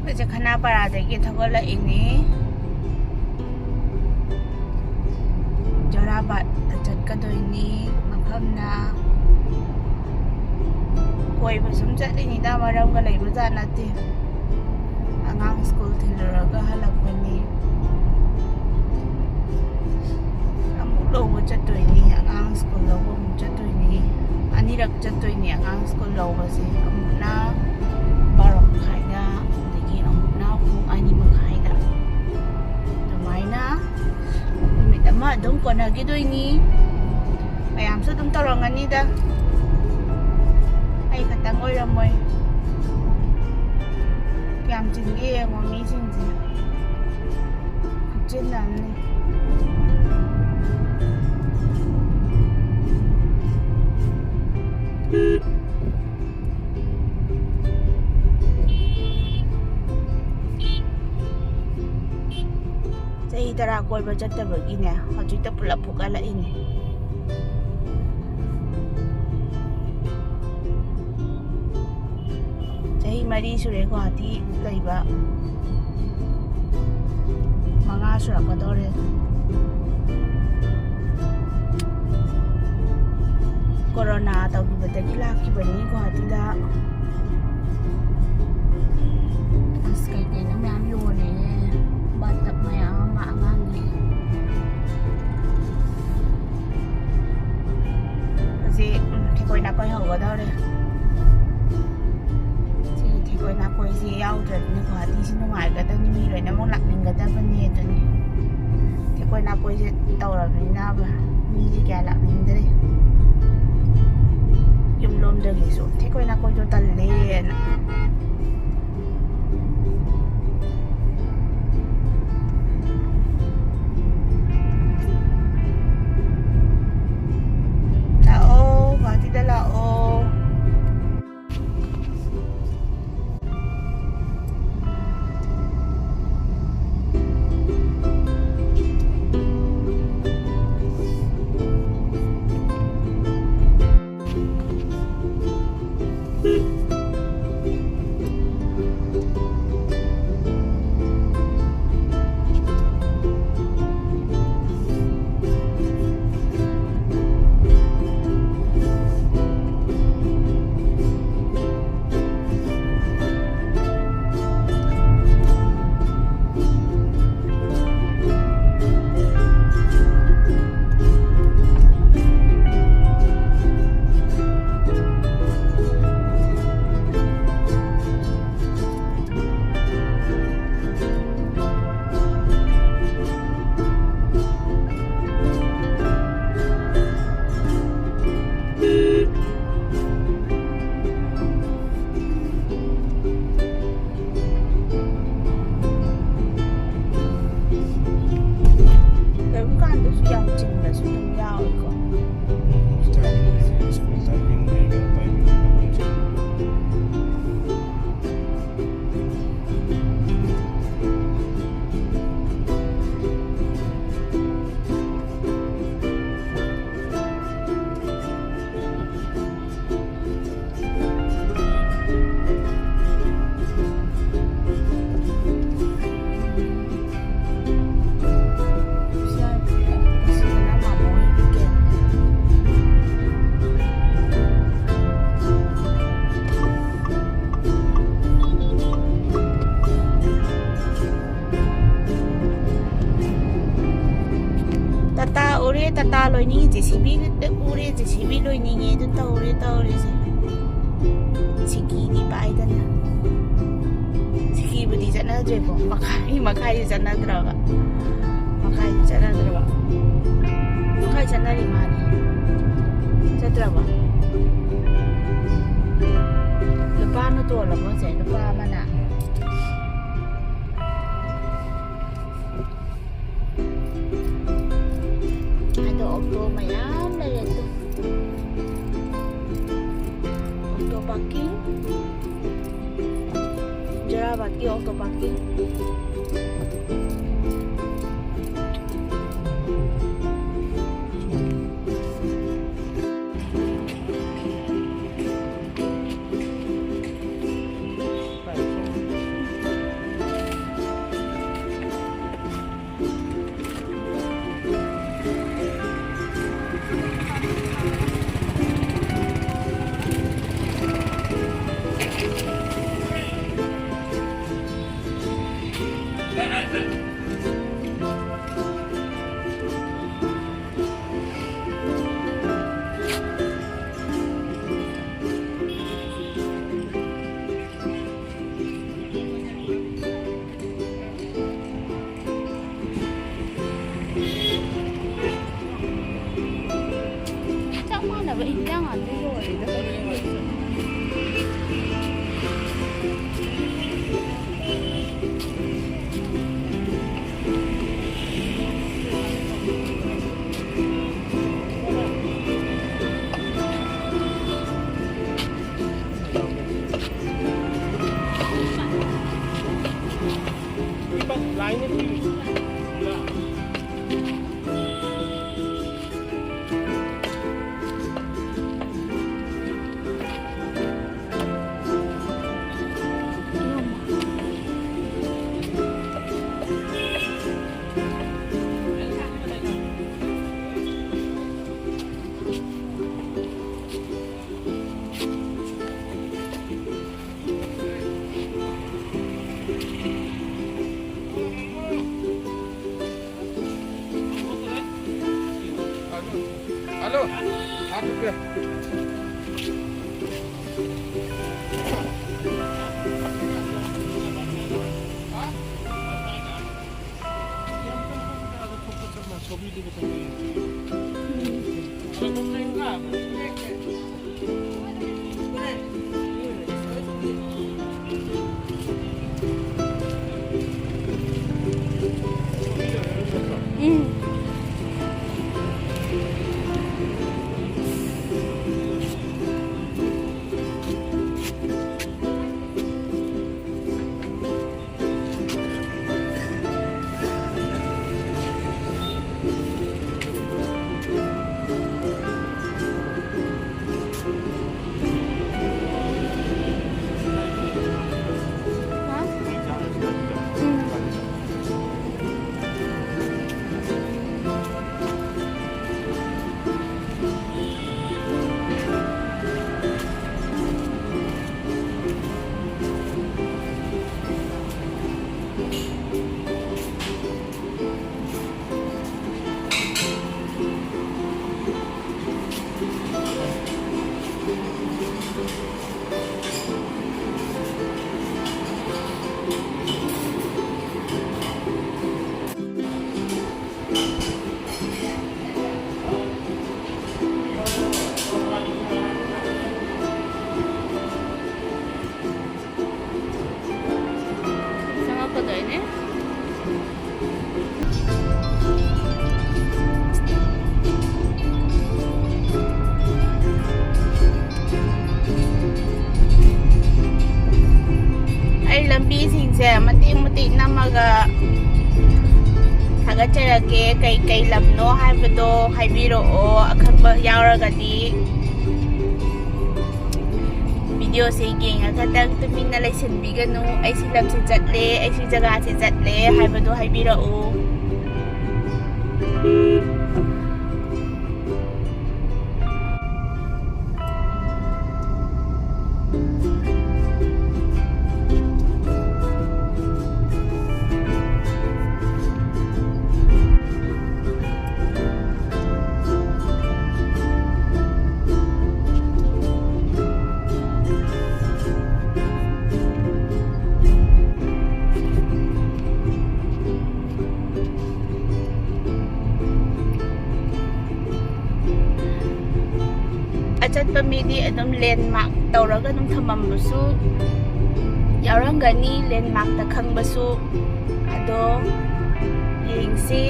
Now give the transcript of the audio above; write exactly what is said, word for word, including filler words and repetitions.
ꯑꯩꯈꯣꯏꯁꯦ ꯈꯅꯥꯄꯥꯔꯥꯗꯒꯤ ꯊꯧꯒꯠꯂꯛꯏꯅꯤ꯫ ꯖꯣꯔꯥꯕꯥꯠꯇ ꯆꯠꯀꯗꯣꯏꯅꯤ꯫ ꯃꯐꯝꯅ ꯀꯣꯏꯕ ꯁꯨꯝ ꯆꯠꯂꯤꯅꯤꯗ, ꯃꯔꯝꯒ ꯂꯩꯕꯖꯥꯠ ꯅꯠꯇꯦ꯫ ꯑꯉꯥꯡ ꯁ꯭ꯀꯨꯜ ꯊꯤꯜꯂꯨꯔꯒ ꯍꯜꯂꯛꯄꯅꯤ꯫ ꯑꯃꯨꯛ ꯂꯧꯕ ꯆꯠꯇꯣꯏꯅꯤ, ꯑꯉꯥꯡ ꯁ꯭ꯀꯨꯜ ꯂꯧꯕ ꯑꯃꯨꯛ ꯆꯠꯇꯣꯏꯅꯤ꯫ ꯑꯅꯤꯔꯛ ꯆꯠꯇꯣꯏꯅꯤ ꯑꯉꯥꯡ ꯁ꯭ꯀꯨꯜ ꯂꯧꯕꯁꯦ꯫ ꯑꯃꯨꯛꯅ ꯕꯥꯔꯣ ꯃꯈꯥꯏꯗ, ꯑꯗꯒꯤ ꯑꯃꯨꯛꯅ ꯄꯨꯡ ꯑꯅꯤ ꯃꯈꯥꯏꯗ꯫ ꯑꯗꯨꯃꯥꯏꯅ ꯅꯨꯃꯤꯠ ꯑꯃ ꯑꯗꯨꯝ ꯀꯣꯟꯅꯈꯤꯗꯣꯏꯅꯤ꯫ ꯃꯌꯥꯝꯁꯨ ꯑꯗꯨꯝ ꯇꯧꯔꯝꯒꯅꯤꯗ, ꯑꯩ ꯈꯛꯇꯪ ꯑꯣꯏꯔꯝꯃꯣꯏ꯫ ꯀꯌꯥꯝ ꯆꯤꯟꯒꯦ ꯌꯦꯡꯉꯣ ꯃꯤꯁꯤꯡꯁꯦ, ꯈꯨꯠꯆꯤꯟ ꯑꯃꯅꯤ꯫ ꯆꯍꯤ ꯇꯔꯥ ꯀꯣꯏꯕ ꯆꯠꯇꯕꯒꯤꯅꯦ, ꯍꯧꯖꯤꯛꯇ ꯄꯨꯂꯞ ꯐꯨꯒꯠꯂꯛꯏꯅꯦ꯫ ꯆꯍꯤ ꯃꯔꯤ ꯁꯨꯔꯦ ꯒꯨꯋꯥꯍꯥꯇꯤ ꯂꯩꯕ꯫ ꯃꯉꯥ ꯁꯨꯔꯛꯀꯗꯧꯔꯦ꯫ ꯀꯣꯔꯣꯅꯥ ꯇꯧꯈꯤꯕꯗꯒꯤ ꯂꯥꯛꯈꯤꯕꯅꯤ ꯒꯨꯋꯥꯍꯥꯇꯤꯗ꯫ ꯑꯁ, ꯀꯩ ꯀꯩꯅꯣ ꯃꯌꯥꯝ ꯌꯣꯜꯂꯦ꯫ ꯕꯥꯠꯇꯞ ꯃꯌꯥꯝ ꯑꯃ ꯑꯉꯥꯡꯒꯤ꯫ ꯍꯧꯖꯤꯛ, ꯎꯝ, ꯊꯦꯀꯣꯏ ꯅꯥꯀꯣꯏ ꯍꯧꯒꯗꯧꯔꯦ꯫ ꯁꯤ ꯊꯦꯀꯣꯏ ꯅꯥꯀꯣꯏꯁꯦ ꯌꯥꯎꯗ꯭ꯔꯗꯤꯅꯦ ꯒꯨꯋꯥꯍꯥꯇꯤꯁꯤ ꯅꯨꯡꯉꯥꯏꯒꯗꯕꯅꯤ, ꯃꯤ ꯂꯣꯏꯅꯃꯛ ꯂꯥꯛꯅꯤꯡꯒꯗꯕꯅꯤ ꯑꯗꯨꯅꯤ꯫ ꯊꯦꯀꯣꯏ ꯅꯥꯀꯣꯏꯁꯦ ꯇꯧꯔꯕꯅꯤꯅ ꯃꯤꯁꯦ ꯀꯌꯥ ꯂꯥꯛꯅꯤꯡꯗ꯭ꯔꯦ꯫ ꯌꯨꯝꯂꯣꯝꯗꯒꯤꯁꯨ ꯊꯦꯀꯣꯏ ꯅꯥꯀꯣꯏꯗꯣ ꯇꯜꯂꯦꯅ꯫ ꯂꯥꯛꯑꯣ, ꯒꯨꯋꯥꯍꯥꯇꯤꯗ ꯂꯥꯛꯑꯣ꯫ ꯇꯥꯇꯥ ꯂꯣꯏꯅꯤꯡꯉꯤ, ꯖꯦ ꯁꯤ ꯕꯤ ꯎꯔꯦ, ꯖꯦ ꯁꯤ ꯕꯤ ꯂꯣꯏꯅꯤꯡꯉꯦ, ꯑꯗꯨ ꯇꯧꯔꯦ ꯇꯧꯔꯤꯁꯦ꯫ ꯁꯤꯀꯤꯗꯤ ꯄꯥꯏꯗꯅ꯫ ꯁꯤꯀꯤꯕꯨꯗꯤ ꯆꯠꯅꯗ꯭ꯔꯦꯀꯣ꯫ ꯃꯈꯥꯏ, ꯃꯈꯥꯏꯗꯤ ꯆꯠꯅꯗ꯭ꯔꯕ꯫ ꯃꯈꯥꯏꯗꯤ ꯆꯠꯅꯗ꯭ꯔꯕ꯫ ꯃꯈꯥꯏ ꯆꯠꯅꯔꯤ ꯃꯥꯜꯂꯦ꯫ ꯆꯠꯇ꯭ꯔꯕ? ꯅꯨꯄꯥ ꯑꯃ ꯇꯣꯜꯂꯕꯣ ꯁꯦ? ꯅꯨꯄꯥ ꯑꯃꯅ꯫ ꯑꯗꯣ ꯑꯣꯛꯇꯣ ꯃꯌꯥꯝ ꯂꯩꯔꯦ two. Auto parking. ꯖꯣꯔꯥꯕꯥꯠꯀꯤ auto parking. ꯆꯞ ꯃꯥꯟꯅꯕ ꯏꯟꯖꯥꯡ ꯉꯥꯛꯇ ꯌꯣꯜꯂꯤꯗ꯫ ꯆꯪꯉꯛꯀꯗꯣꯏꯅꯦ꯫ ꯑꯩ ꯂꯝꯕꯤꯁꯤꯡꯁꯦ ꯃꯇꯦꯛ ꯃꯇꯦꯛ ꯅꯝꯃꯒ ꯊꯥꯒꯠꯆꯔꯛꯀꯦ꯫ ꯀꯩ ꯀꯩ ꯂꯝꯅꯣ ꯍꯥꯏꯕꯗꯣ ꯍꯥꯏꯕꯤꯔꯛꯑꯣ, ꯑꯈꯪꯕ ꯌꯥꯎꯔꯒꯗꯤ꯫ ꯚꯤꯗꯤꯑꯣꯁꯦ ꯌꯦꯡꯉꯒꯗꯪ ꯇꯨꯃꯤꯟꯅ ꯂꯩꯁꯤꯟꯕꯤꯒꯅꯨ꯫ ꯑꯩ ꯁꯤ ꯂꯝꯁꯦ ꯆꯠꯂꯦ, ꯑꯩ ꯁꯤ ꯖꯒꯥꯁꯦ ꯆꯠꯂꯦ ꯍꯥꯏꯕꯗꯣ ꯍꯥꯏꯕꯤꯔꯛꯎ꯫ ꯆꯠꯄ ꯃꯤꯗꯤ ꯑꯗꯨꯝ ꯂꯦꯟꯃꯥꯔꯛ ꯇꯧꯔꯒ ꯑꯗꯨꯝ ꯊꯝꯃꯝꯕꯁꯨ ꯌꯥꯎꯔꯝꯒꯅꯤ, ꯂꯦꯟꯃꯥꯔꯛꯇ ꯈꯪꯕꯁꯨ꯫ ꯑꯗꯣ ꯌꯦꯡꯁꯤ꯫